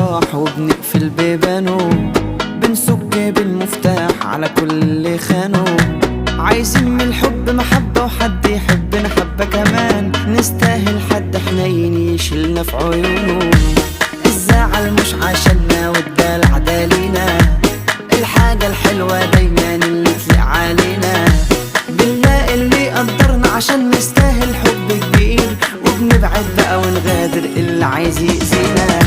الجراح وبنقفل بيبانه، بنسك بالمفتاح على كل اللي خانه. عايزين من الحب محبة وحد يحبنا حبة كمان، نستاهل حد حنين يشيلنا في عيونه. الزعل مش عشاننا والدلع ده لينا، الحاجة الحلوة دايما اللي تليق علينا. بنلاقي اللي قدرنا عشان نستاهل حب كبير، وبنبعد بقى ونغادر اللي عايز يأذينا.